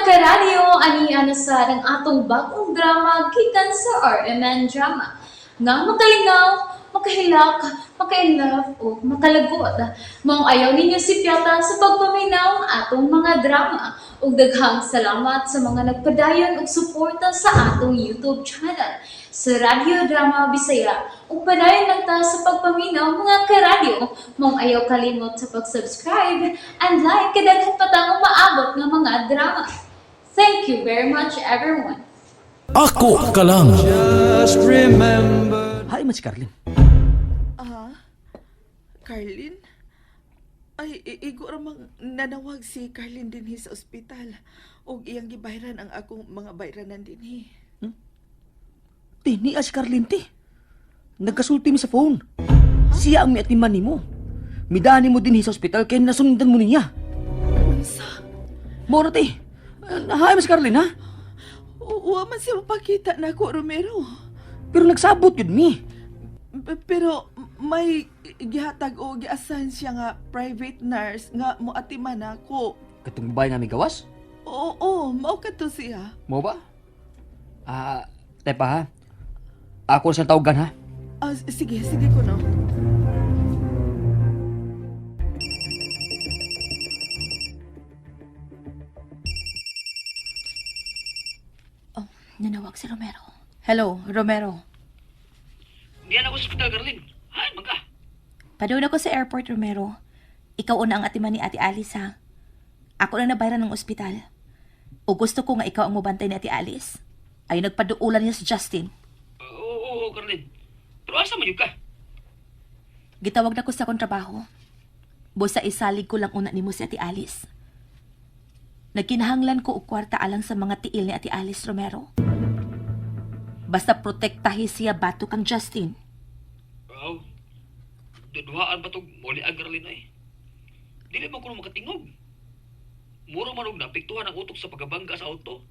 Karadyo, ani na sa ang atong bagong drama gikan sa RMN Drama. Nga makalingaw, makahilak, makainlove o makalagot. Maong ayaw ninyo si Piata sa pagpaminaw ang atong mga drama. Ug daghang salamat sa mga nagpadayon og suporta sa atong YouTube channel sa Radyo Drama Bisaya. Ug padayon lang ta sa pagpaminaw, mga karadyo. Maong ayaw kalimot sa pag-subscribe and like kay daghan pa tang umaabot nga mga drama. Thank you very much, everyone. Ako ka lang. Just remember. Hi, man si Carlin. Ah, Carlin? Ay, igo ramang nanawag si Carlin dinhi sa ospital. Og iyang gibayran ang akong mga bayranan dinhi. Ti, niya si Carlin, ti. Nagkasulti mi sa phone. Siya ang miatiman nimo. Midani mo dinhi sa ospital kay nasundan mo niya. Unsa? Mao na, ti. Hi, man si Carlin, ha? Wa man siya mapakita nako, Romero. Pero nagsabot yun mi. Pero may gihatag o giasan siya nga private nurse nga moatiman nako. Katong babae nga may gawas? Oo, oo, mao kadto siya. Mo ba? Ah, tepa ha. Ako sa tawagan ha. Ah, sige, sige ko no. Oh, nanawag si Romero. Hello, Romero. Diyan ako sa ospital, Carlin. Hay, magka. Padung ako sa airport, Romero. Ikaw una ang atiman ni Ate Alice, ha? Ako na nabayran ng ospital. O gusto ko nga ikaw ang mubantay ni Ate Alice. Ay nagpaduulan niya si Justin. Oo, oo, Carlin. Pero asa man yun ka? Gitawag na ko sa akong trabaho. Busa isalig ko lang una nimo si Ate Alice. Nagkinahanglan ko og kwarta alang sa mga tiil ni Ate Alice, Romero. Basta protektahi siya batok kang Justin. Aw. Duduhaan pa tog muli ang Carlin ay. Dili man kuno makatingog. Muro man og naapektuhan ang utok sa pagabangga sa auto.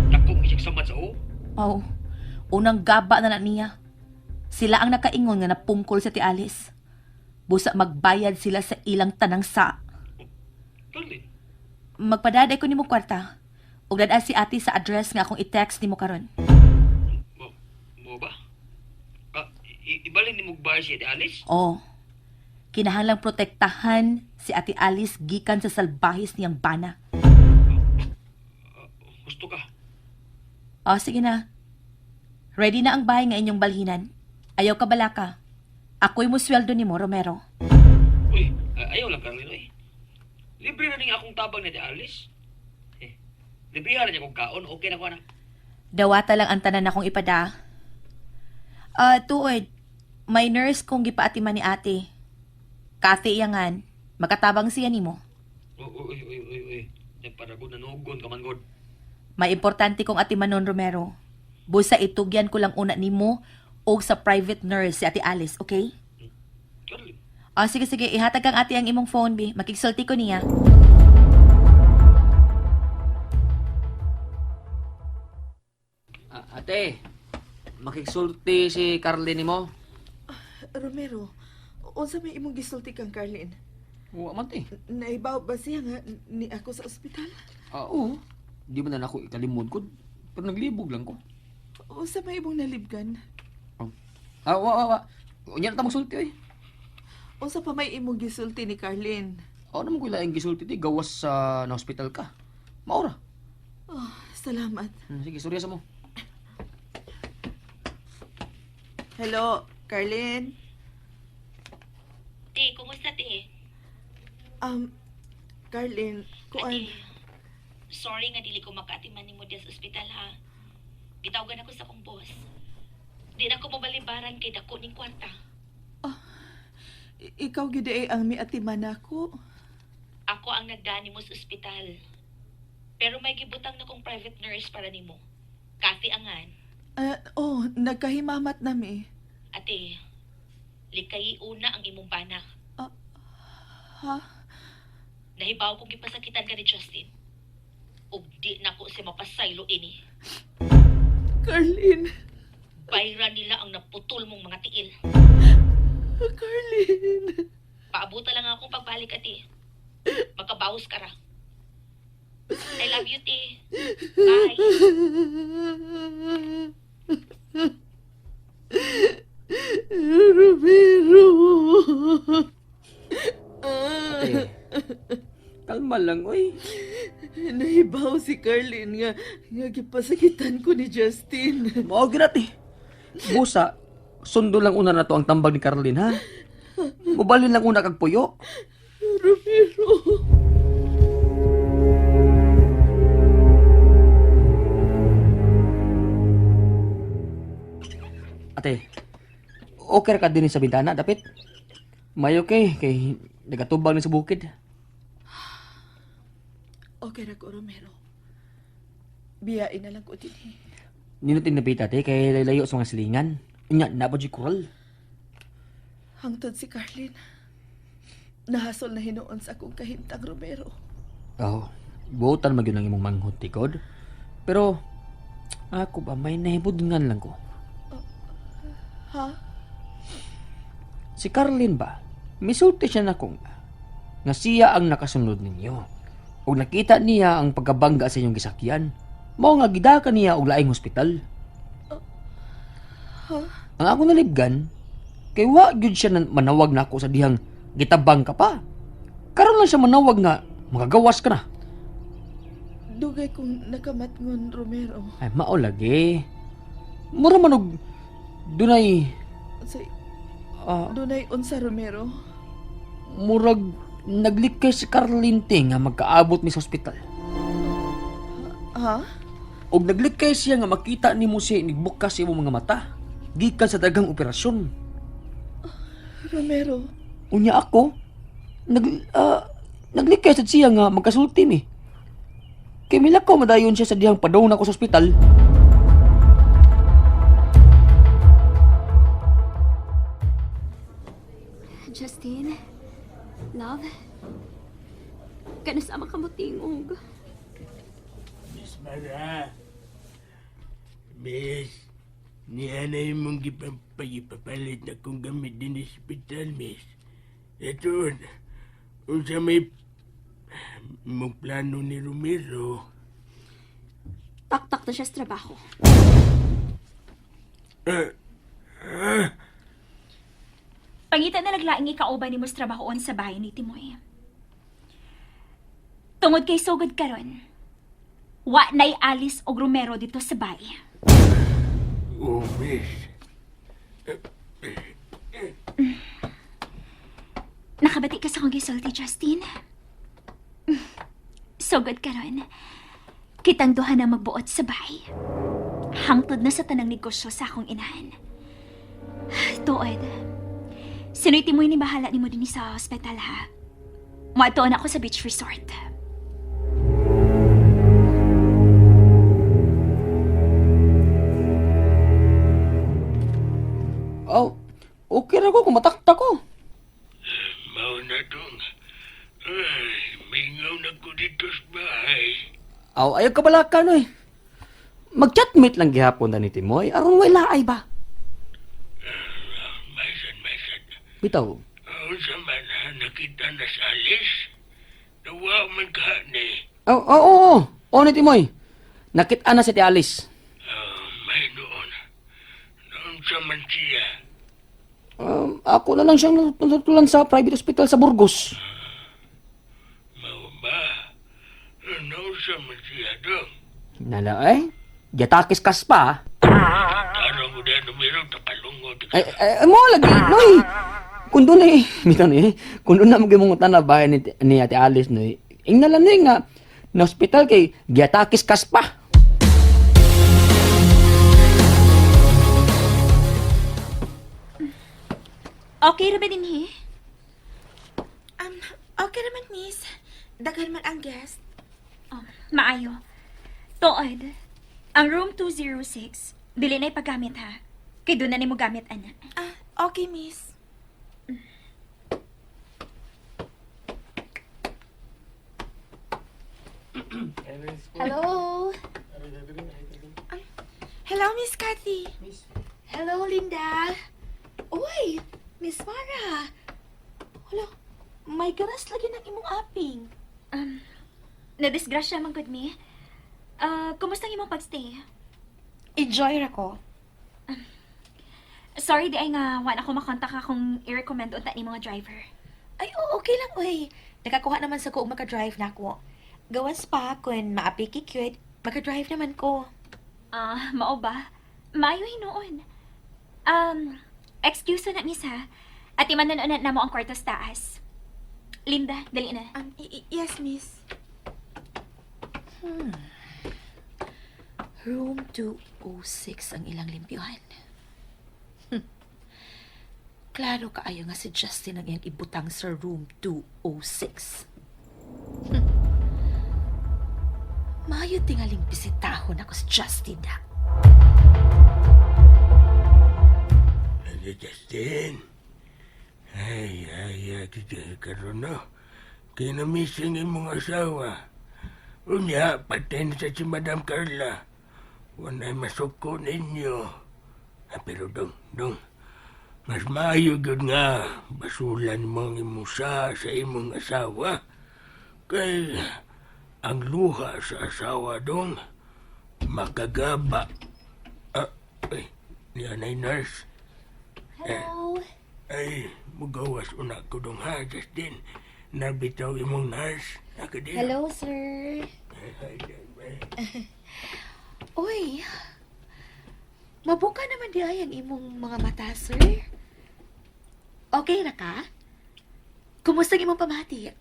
Dakong isig samad sa o. Oh, unang gaba na na niya. Sila ang nakaingon nga napungkol sa ti Alice. Busa magbayad sila sa ilang tanang sa. Carlin. Magpadaday ko nimo kwarta. Ug dad si ate sa address nga akong i-text nimo karon. Mo ba? Ah, ibalin ni mong si Ate Alice? Oh. Kinahanglang protektahan si Ate Alice gikan sa salbahis niyang bana. Gusto ka. Oh, sige na. Ready na ang bahay nga inyong balhinan. Ayaw ka balaka. Ako'y mo sweldo nimo, Romero. Uy, ayaw lang Carlin, uy. Libre na ning akong tabang ni Ate Alice. Eh, libre na niya kong kaon, okay na ko na. Dawata lang ang tanan akong ipada. Ah, tuod. May nurse kong gipaatiman ni ate. Kathy iyangan. Makatabang siya nimo. Uy, uy, uy, uy, uy. Nagparagon na nugon ka man god. May importante kong atiman nun, Romero. Busa itugyan ko lang una nimo og sa private nurse si Ate Alice, okay? Carlin. Ah, sige, sige. Ihatag kang ate ang imong phone, bi. Makigsulti ko niya. Ate, makigsulti si Carlin nimo. Romero, unsa may imong gisulti kang Carlin? Wa man te. Naibaw ba siya nga ni ako sa ospital? Ah, oo. Di man na ako ikalimod ko. Pero naglibog lang ko. Unsa may imong nalibgan? Ah, wa, wa, wa. Unya na ta magsulti oy. Unsa pa may imong gisulti ni Carlin? Ako naman ko ilaing gisulti ti gawas sa na hospital ka. Maura. Oh, salamat. Sige, surya sa mo. Hello, Carlin. Te, kumusta, te? Carlin, kuan. Sorry nga dili ko makaatiman nimo diya sa ospital, ha. Gitawagan ako sa akong boss. Di na ko mabalibaran kay dako ning kwarta. Ikaw gid ay ang miatiman nako. Ako ang nagdani mo sa ospital. Pero may gibutang na kong private nurse para nimo. Kathy Angan. Ah, oh, nagkahimamat nami. Ate, likay una ang imong bana. Ha? Nahibaw kong gipasakitan ka ni Justin. Ug di na ko siya mapasaylo ini. Carlin. Bayra nila ang naputol mong mga tiil. Carlin. Paabutan lang akong pagbalik, ate. Makabawas ka ra. I love Love you, te. Bye. Romero. Ate, kalma lang, oy. Nahibaw si Carlin nga nga gipasakitan ko ni Justin. Mao gyud ate. Busa, sundo lang una na to ang tambag ni Carlin, ha? Mubalin lang una kag puyo. Romero. Ate, okay ra ka din sa bintana, dapit. Mayo kay, kay nagatubang ni sa bukid. Okay ra ko, Romero. Biyain na lang ko dinhi. Nindot yung ate, kay layo sa mga silingan. Unya, napa di kural. Hangtod si Carlin. Nahasol na hinuon sa akong kahimtang, Romero. Oh, buotan man gyud ang imong manghod tikod. Pero, ako ba, may nahibudngan lang ko. Ha? Si Carlin ba, misulti siya na kung nga siya ang nakasunod ninyo. Og nakita niya ang pagkabangga sa inyong gisakyan. Mao nga gidaka niya og laing hospital. Ang ako nalibgan, kay wa gyud siya manawag nako sa dihang gitabang ka pa. Karon lang siya manawag nga makagawas ka na. Dugay kong nakamatngon, Romero. Ay mao lagi. Mura man og dunay Unsay, ah, dunay unsa, Romero? murag naglikay si Carlin te nga magkaabot mi sa ospital. Ha? Og naglikay siya nga makita nimo siya nigbukas sa imong mga mata gikan sa daghang operasyon. Romero, Unya ako naglikay sad siya nga magkasulti mi. Kay milakaw madayon siya sa dihang padong nako sa ospital. Justin, love, kanasama ka mo tingog. Miss Mara. Miss, niya na yung mong gipapalit na kong gamit din sa ospital, miss. Ito, unsa may mong plano ni Romero. Taktak na siya sa trabaho. Pangita na naglaing ikauban nimo sa trabahoon sa bahay ni Timoy. Tungod kay sugod karon, wa na'y Alice og Romero dito sa bahay. Oh, miss. Nakabati ka sa akong gisulti, Justin. Sugod karon. Kitang duha na magbuot sa bahay. Hangtod na sa tanang negosyo sa akong inahan. Tuod. Sino'y Timoy ni bahala nimo dinhi sa ospital ha. Moadtoon ako sa beach resort. Oh, okay ra ko kung matakta ko. Mao na tong. Ay, mingaw na ko dito sa bahay. Aw, ayaw ka balaka no eh. Mag-chatmate lang gihapon na ni Timoy aron way laay ba. Maysan, maysan. Bitaw. Unsa man ha, nakita na sa Alice? Nawa man ka ni. Oh, oo, oo. Oo ni Timoy. Nakita na si Ate Alice. May noon. Naunsa man siya. Ako na lang siyang natutulan sa private hospital sa Burgos. Mao ba? Naunsa man siya dong. Nala eh. Giatakis kas pa. Tarong ko dahil numero, takalungot. Ay, ay, mo lagi, noy. Kung doon eh, bitaw ni, kung doon na magimungutan na bahay ni Ate Alice, noy. Ingna lang noy nga, na hospital kay giatakis kas pa. Okay ra ba dinhi? Okay naman, miss. Daghan man ang guest. Oh, maayo. Tuod. Ang room 206, dili na ipagamit ha. Kay doon na nimo gamit ana. Ah, okay, miss. Hello? Hello, Miss Kathy. Hello, Linda. Uy, Miss Mara. Hala, may garas lagi ng imong aping. Nadisgrasya man gud mi. Ah, kumusta ang imong pagstay? Enjoy ra ko. Sorry di ay nga wa na ako makontak akong i-recommend unta ni mga driver. Ay, oo, okay lang, uy. Nakakuha naman sa ko og makadrive na ako. Gawas pa, kun maapiki cute, makadrive naman ko. Ah, mao ba? Maayo hinuon. Excuse na miss ha. Ati man na na mo ang kwarto sa taas. Linda, dali na. Yes, miss. Room 206 ang ilang limpyuhan. Klaro kaayo nga si Justin ang iyang ibutang sa room 206. Maayo tingaling bisitahon ako si Justin na. Ano, Justin? Ay, ay, ay, kita karon no. Kaya na-miss ang imong asawa. Unya, patay na sa si Madam Carla. Wanay masuko ninyo. Ah, pero dong, dong, mas maayo gyud nga basulan mo ang imong sa imong asawa. Kay ang luha sa asawa dong makagaba. Ah, ay, niya na'y nurse. Hello. Ay, mugawas una ko dong ha, Justin. Nabitaw imong nurse. Ako din. Hello, sir. Ay, ay, ay. Uy, mabuka naman di ay ang imong mga mata, sir. Okay ra ka? Kumusta ang imong pamati?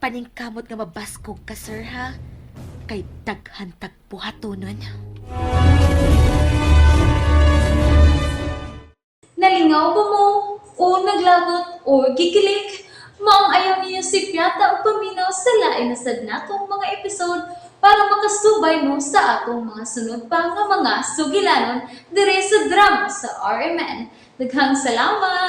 Paningkamot nga mabaskog ka, sir, ha? Kay daghan tagbuhato nun. Nalingaw ba mo? O naglagot o gikilig? Maong ayaw niyo si Piata o paminaw sa lain na sad natong mga episode para makasubay mo sa atong mga sunod pa nga mga sugilanon dire sa drama sa RMN. Daghang salamat!